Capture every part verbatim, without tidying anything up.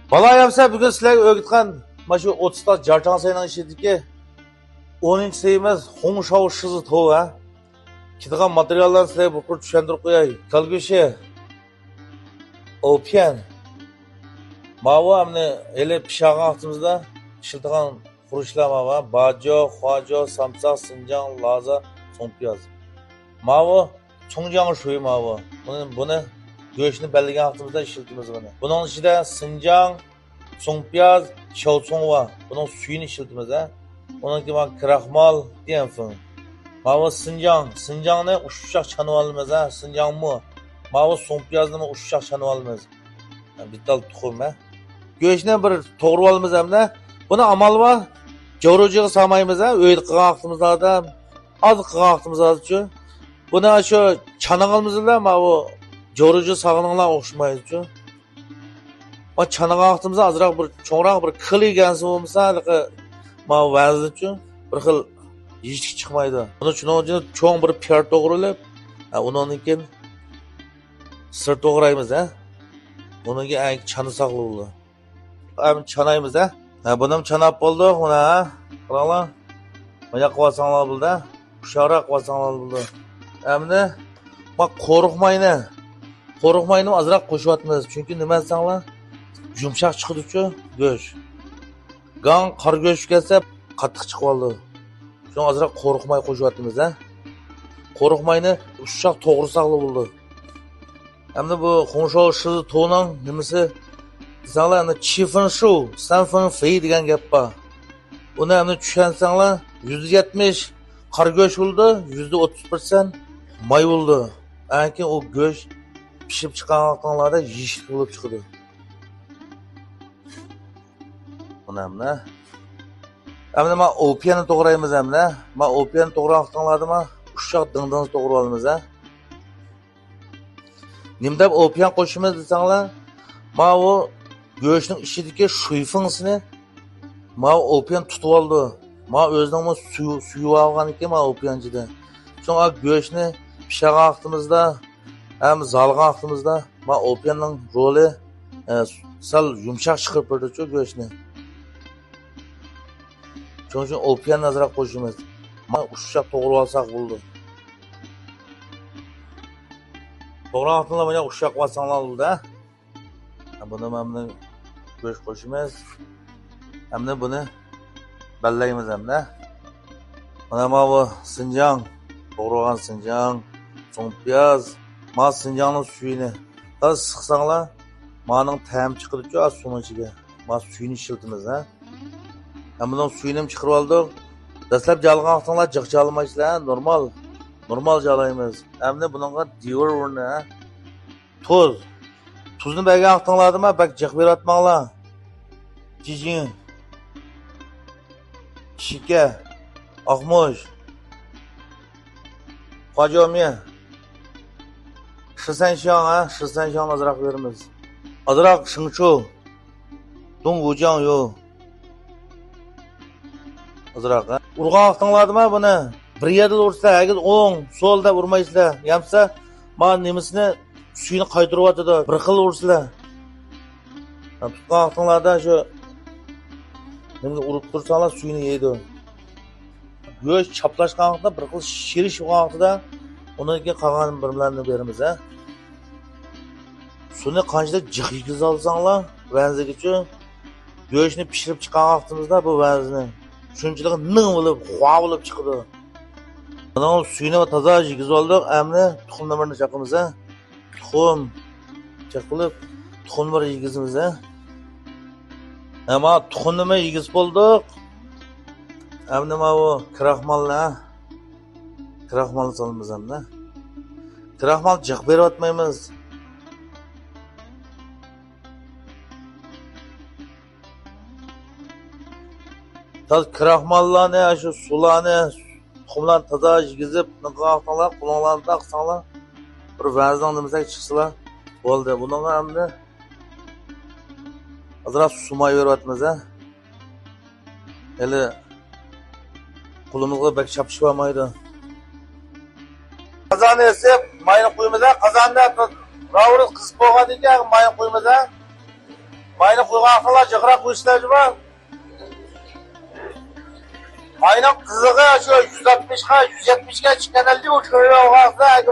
بالا يەمسە، بۈگۈن سىلەرگە ئۆگىتىدىغان مانا شۇ ئوتتۇز تال جارچاڭ سەينىڭ ئىچىدىكى ئونىنچى سەيىمىز خۇڭشاۋ شىزى توۋا. كېتىدىغان ماتېرىياللارنى سىلەرگە بىر قۇر چۈشەندۈرۈپ قوياي. كالا گۆشى، ئوپيەن. ماۋۇ ئەمدى ھېلى پىشاغان ۋاقتىمىزدا ئىشلىتىدىغان خۇرۇچلار ماۋۇ. باجو، خۇاجو، سامساق، سىنجاڭ، لازا، سۇڭپىياز. ماۋۇ چۇڭجياڭ شۇي ماۋۇ. بۇنى، بۇنى گۆشنى بەللىگەن ۋاقتىمىزدا ئىشلىتىمىز بۇنى. بۇنىڭ ئىچىدە سىنجاڭ، سۇڭپىياز، شاۋسۇڭ بار. بۇنىڭ سۈيىنى ئىشلىتىمىز ھە. ئۇنىڭ كېيىن مانا كراخمال، دىيەنفېڭ. ماۋۇ سىنجاڭ، سىنجاڭنى ئۇششاق چانىۋالىمىز ھە، سىنجاڭ مۇ. ماۋۇ سۇڭپىيازنىمۇ ئۇششاق چانىۋالىمىز. بىتال تۇخۇم ھە. گۆشنى بىر توغرىۋالىمىز ئەمدى. بۇنى ئامال بار، جورۇجىغا سالمايمىز ھە. ئۆيدە قىلغان ۋاقتىمىزدا ئاز قىلغان ۋاقتىمىزدىچۇ. بۇنى شۇ چانىغىلىمىزلا ماۋۇ جورۇجى سالغىنىڭلار ئوخشىمايدۇچۇ. ما چانىغان ۋاقتىمىزدا ئازراق بىر چوڭراق بىر كىلى گەنسى بولمىسا، ھېلىقى ما ۋەزنىچۇ بىر خىل يېيىشلىك چىقمايدۇ. بۇنى شۇنىڭ ئۈچۈن چوڭ بىر پىيار توغرىلىپ، ھە، ئۇنىڭدىن كېيىن سىر توغرايمىز، ھە. ئۇنىڭ كېيىن چانىساقلا بولىدۇ. ئەمدى چانايمىز ھە. ھە، بۇنىمۇ چاناپ بولدۇق، مانا ھە. قاراڭلار. ماياق قىلىۋالساڭلار بولدى. ئۇششاقراق قىلىۋالساڭلار بولدى. ئەمدى ما قورۇق ماينى، قورۇق ماينى ئازراق قوشۇۋاتىمىز. چۈنكى نېمە دېسەڭلار، يۇمشاق چىقىدۇچۇ گۆش. گاڭ قارا گۆش كەلسە قاتتىق چىقىۋالىدۇ. شۇڭا ئازراق قورۇق ماي قوشۇۋاتىمىز ھە. قورۇق ماينى ئۇششاق توغرىساقلا بولدى. ئەمدى بۇ خۇڭشاۋ شىزى توۋنىڭ نېمىسى دېسەڭلار، ئەمدى چىفېنشۇ، سەنفېنفېي دېگەن گەپ بار. ئۇنى ئەمدى چۈشەنسەڭلار، يۈزدە يەتمىش قارا گۆش بولىدۇ، يۈزدە ئوتتۇز پىرسەنت ماي بولىدۇ. ئەنكى ئۇ گۆش پىشىپ چىققان ۋاقتىڭلاردا يېيىشلىك بولۇپ چىقىدۇ. مانا ئەمدى. ئەمدى ما ئوپيەننى توغرايمىز ئەمدى. ما ئوپيەننى توغرىغان ۋاقتىڭلاردا ما ئۇششاق دىڭدىڭزا توغرىۋالىمىز ھە. نېمە دەپ ئوپيەن قوشىمىز دېسەڭلار، ماۋۇ گۆشنىڭ ئىچىدىكى شۇيفېڭسىنى ماۋۇ ئوپيەن تۇتۇۋالىدۇ. ماۋۇ ئۆزىنىڭمۇ سۈيى، سۈيى بارغانىكەن ماۋۇ ئوپيەن ئىچىدە. شۇڭا گۆشنى پىشۇرغان ۋاقتىمىزدا ھەم زالىغان ۋاقتىمىزدا ماۋۇ ئوپيەننىڭ رولى، ئە، سەل يۇمشاق چىقىرىپ بېرىدۇچۇ گۆشنى. شۇنىڭ ئۈچۈن ئوپيەننى ئازراق قوشىمىز. مانا ئۇششاق توغرىۋالساق بولىدۇ. توغرىغان ۋاقتىڭلار مانا ئۇششاق قىلىۋالساڭلار بولىدۇ ھە. بۇنى مانا گۆش قوشىمىز. ئەمدى بۇنى بەللەيمىز ئەمدى. مانا ماۋۇ سىنجاڭ، توغرىغان سىنجاڭ، سۇڭپىياز، مانا سىنجاڭنىڭ سۈيىنى تازا سىقساڭلار، مانىڭ تەمى چىقىدۇچۇ ئاز سۇنىڭ ئىچىگە. مانا سۈيىنى ئىشلىتىمىز ھە. ھەم بۇنىڭ سۈيىنى چىقىرىۋالدۇق. دەسلەپ جالىغان ۋاقتىڭلار جىق جالىمايسىلەر، نورمال، نورمال جالايمىز. ئەمدى بۇنىڭغا دىۋىر ئورنى ھە. تۇز. تۇزنى بەرگەن ۋاقتىڭلاردىما بەك جىق بېرىۋاتماڭلار. جىجىڭ، شېكەر، ئاقمۇچ، خۇاجياۋمىيە، شىسەنشياڭ ھە، شىسەنشياڭنى ئازراق بېرىمىز. ئازراق شىڭچۇ، دۇڭ ۋۇجياڭ يو. ئازراق ھە. ئۇرغان ۋاقتىڭلاردىما بۇنى بىر يەردىلا ئۇرسىلەر، ھەرگىز ئوڭ، سول دەپ ئۇرمايسىلەر. يەمسە ما نېمىسىنى، سۈيىنى قايتۇرۇۋاتىدۇ. بىر خىل ئۇرسىلەر. تۇتقان ۋاقتىڭلاردا شۇ نېمىنى ئۇرۇپ تۇرساڭلار سۈيىنى يەيدۇ. گۆش چاپلاشقان ۋاقتىدا بىر خىل شىرىش بولغان ۋاقتىدا ئۇنىڭ كېيىن قالغان بىرلەرنى بېرىمىز ھە. سۇنى قانچىلىك جىق يېگۈزۈۋالساڭلار ۋەنزىگىچۇ، گۆشنى پىشۇرۇپ چىققان ۋاقتىمىزدا بۇ ۋەنزىنى شۇنچىلىك نىڭ بولۇپ، غۇا بولۇپ چىقىدۇ. بۇنىڭ سۈيىنى تازا يېگۈزۈۋالدۇق، ئەمدى تۇخۇم نېمىرىنى چاقىمىز ھە. تۇخۇم چېقىلىپ، تۇخۇمنى بىر يېگۈزىمىز ھە. ھە، ما تۇخۇمنىمۇ يېگۈزۈپ بولدۇق. ئەمدى ماۋۇ كراخمالنى ھە. كراخمالنى سالىمىز ئەمدى. كراخمال جىق بېرىۋاتمايمىز. تازا كراخماللارنى، شۇ سۇلارنى، تۇخۇملارنى تازا يېگۈزۈپ، نىقاقتىڭلار، قولۇڭلارنى تاقىساڭلار، بىر ۋەنزىنىڭ نېمىسىدەك چىقسىلا بولدى. بۇنىڭغا ئەمدى ئازراق سۇ ماي بېرىۋاتىمىز ھە. ھېلى قولىمىزغا بەك چاپلىشىپ بارمايدۇ. قازاننى ئېسىپ، ماينى قۇيىمىز ھە. قازاندا راۋۇرۇس قىزىپ بولغاندىن كېيىن ماينى قۇيىمىز ھە. ماينى قويغانسىلەر جىقراق قويسىلەر جۇما. ماينىڭ قىزىقى شۇ يۈز ئاتمىشقا، يۈز يەتمىشكە چىققان ئەلدى ئۇ چۆرە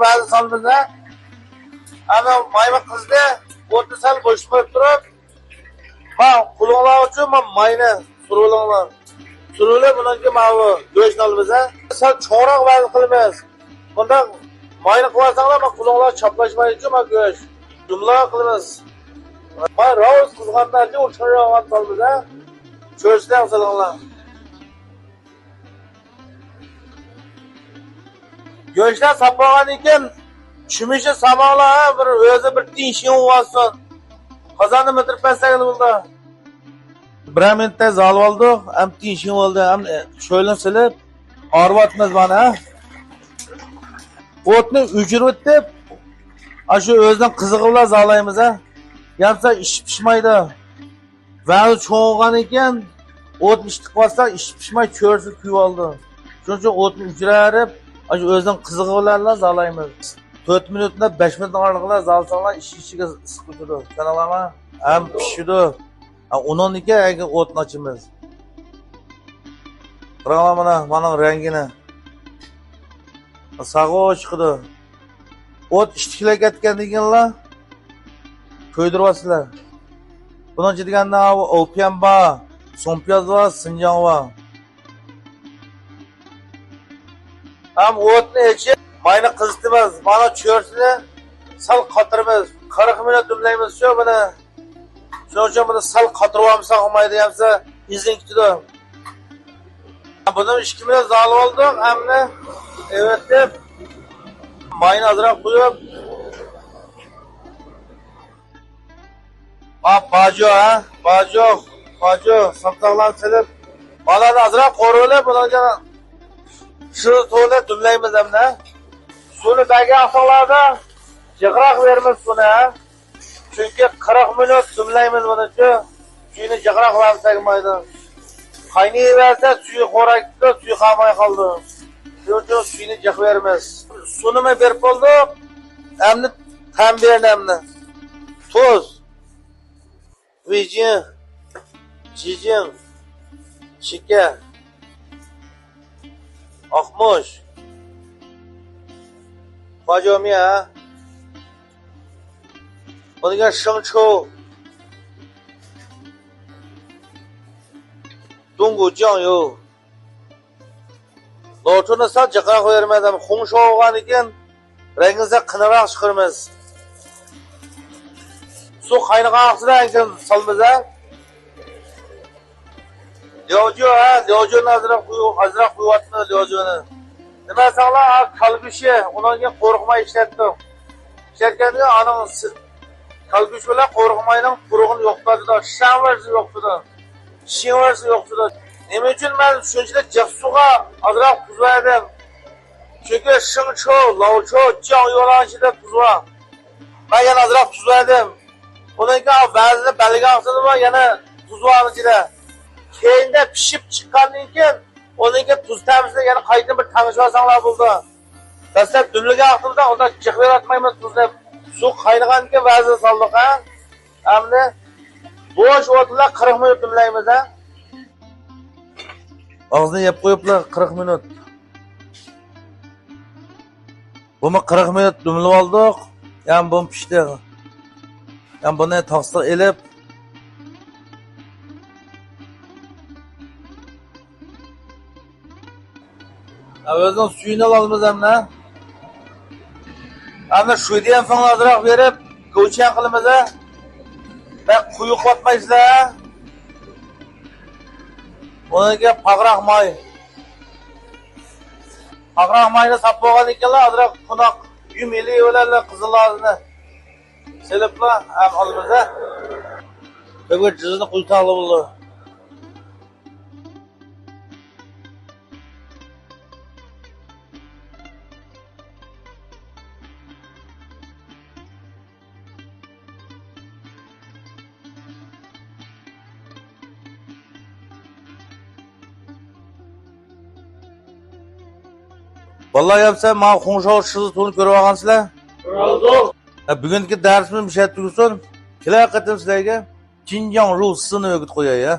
بەزى سالمىز ھە. ئەنە مايمۇ قىزدى، ئوتنى سەل بوشلۇق قويۇپ تۇرۇپ، ما قولۇڭلار ئۈچۈن ما ماينى سۈرۈۋېلىڭلار. سۈرۈۋېلىپ ئۇنىڭكى ماۋۇ گۆشنى ئالىمىز ھە. سەل چوڭراق بەزى قىلىمىز. بۇنداق ماينى قىلىۋالساڭلار، ما قولۇڭلار چاپلاشمايدىچۇ ما گۆش. جۇملا قىلىمىز. ما راۋۇز قىزغاندا ئۇ چۆرە سالىمىز ھە. چۆرىسىنى سېلىڭلار. گۆشلەر ساپ بولغاندىن كېيىن، چۈمۈشنى سالماڭلار، بىر ئۆزى بىر تىڭشىڭ بولسۇن. قازاننى مىدىرىپ بەرسەك بولىدۇ. بىرەر مىنۇتتا زالىۋالدۇق، ھەم تىڭشىڭ بولدى، ھەم شۆلىنى سېلىپ، ئارىۋاتىمىز مانا. ئوتنى ئۆچۈرۈۋېتىپ، ئاشۇ ئۆزىنىڭ قىزىقى بىلەن زالايمىز ھە. يانسا ئىش پىشمايدۇ. ۋەزى چوڭ بولغاندىن كېيىن ئوتنى ئىشتىك باسسا، ئىش پىشماي چۆرىسى كۆيۈۋالىدۇ. شۇنىڭ ئۈچۈن ئوتنى ئۆچۈرۈپ، ئاشۇ ئۆزىنىڭ قىزىقى بىلەنلا زالايمىز. تۆت مىنۇتلا، بەش مىنۇتنىڭ ئارىلىقىدا زالىساڭلار، ئىش ئىچىگە ئىسسىق ئۆتىدۇ. چۈشەنەلەيمۇ؟ ھەم پىشىدۇ. ھە، ئۇنىڭدىن كېيىن ئوتنى ئاچىمىز. قاراڭلار مانا، مانىڭ رەڭگىنى. ساغۇ چىقىدۇ. ئوت ئىشتىكلەپ كەتكەندىن كېيىنلا كۆيدۈرۈۋالىسىلەر. بۇنىڭ ئىچىدە دېگەندە ئوپيام بار، سۇڭپىياز بار، سىنجاڭ بار. ھەم ئوتنى ئېچىپ، ماينى قىزىتىمىز. مانا چۆرىسىنى سەل قاتۇرىمىز. قىرىق مىنۇت دۈملەيمىز شۇ بۇنى. شۇنىڭ ئۈچۈن بۇنى سەل قاتۇرۇۋالمىساق بولمايدۇ، يەمسە ئىزىڭ كېتىدۇ. بۇنى ئىككى مىنۇت زالىۋالدۇق، ئەمدى ئېۋىتىپ، ماينى ئازراق قۇيۇپ، ما باجۇ، ھە؟ باجۇ، باجۇ، سامساقلارنى سېلىپ، مالارنى ئازراق قورۇۋېلىپ، بۇلارنى شۇ سۇنى دۈملەيمىز ئەمدى. سۇنى بەرگەن ۋاقتىڭلاردا جىقراق بېرىمىز سۇنى، ھە؟ چۈنكى قىرىق مىنۇت دۈملەيمىز بۇنى، سۈيىنى جىقراق بەرمىسەك بولمايدۇ. قاينىيىۋەرسە سۈيى خوراپ كېتىدۇ، سۈيى قالماي قالىدۇ. شۇنىڭ ئۈچۈن سۈيىنى جىق بېرىمىز. سۇنىمۇ بېرىپ بولدۇق. ئەمدى تەم بېرىمىز ئەمدى. تۇز، ۋىجىڭ، جىجىڭ، شېكەر، ئاقمۇچ، باجوميا، ئۇنىڭ كېيىن شېڭچۇ، دۇڭگۇ جياڭيۇ. لوچۇنى سەل جىقراق بېرىمىز، خۇڭشۇ بولغاندىن كېيىن رەڭگىنى سەل قېنىقراق چىقىرىمىز. سۇ قاينىغان ۋاقتىدا ئەنكىن سالىمىز ھە. لياۋجۇ ھە، لياۋجۇنى ئازراق قۇيۇ-، ئازراق قۇيۇۋاتىمىز لياۋجۇنى. نېمە دېسەڭلار، ھە، كالگۈشى، ئۇنىڭدىن كېيىن قورقماي ئىشلەتتۇق. ئىشلەتكەندە ئانىڭ س-، كالگۈش بىلەن قورقماينىڭ پۇرىقىنى يوقىتىۋاتىدۇ، شاڭۋېرسى يوقىتىدۇ. شىڭۋېرسى يوقىتىدۇ. نېمە ئۈچۈن مەن شۇنچىلىك جىق سۇغا ئازراق تۇز بەردىم؟ چۈنكى شېڭچۇ، لاۋچۇ، جياڭيۇلارنىڭ ئىچىدە تۇز بار. مەن يەنە ئازراق تۇز بەردىم. ئۇنىڭ كېيىن ۋەزىنى بەلگىلىگەن ۋاقتىدىمۇ يەنە تۇز بار ئىچىدە. كەينىدە پىشىپ چىققاندىن كېيىن، ئۇنىڭ كېيىن تۇز تەمىسىنى يەنە قايتىدىن بىر تەڭشىۋالساڭلار بولىدۇ. دەسلەپ دۈملىگەن ۋاقتىمىزدا ئۇنداق جىق بېرىۋاتمايمىز تۇزنى. سۇ قاينىغاندىن كېيىن ۋەزىنى سالدۇق، ھە. ئەمدى بوش ئوت بىلەن قىرىق مىنۇت دۈملەيمىز، ھە. ئاغزىنى يەپ قويۇپلا قىرىق مىنۇت. بۇمۇ قىرىق مىنۇت دۈملىۋالدۇق. يەنى بۇمۇ پىشتى. يەنى بۇنى تاقسىغا ئېلىپ، ئەۋەزىنىڭ سۈيىنى ئالىمىز ئەمدى. ئەمدى شۇيدىيەن فېڭ ئازراق بېرىپ، گوچيەن قىلىمىز. بەك قويۇق قاتمايسىلەر. ئۇنىڭ كېيىن پاقراق ماي. پاقراق ماينى ساپ بولغاندىن كېيىنلا ئازراق قوناق يۇم ئېلى بىلەن قىزىل لازىنى سېلىپلا ھەم ئالىمىز. كۆپكە جىزىنى قويساڭلا بولىدۇ. بالىلار، ياپسە ماۋۇ خۇڭشاۋ شىزى تۇرنى كۆرۈۋالغانسىلەر؟ كۆرۈۋالدۇق. ھە، بۈگۈنكى دەرسىمىز مۇشۇ يەردە تۈگىسۇن. كېلەر قېتىم سىلەرگە جىنجاڭ رۇسىنى ئۆگىتىپ قوياي، ھە؟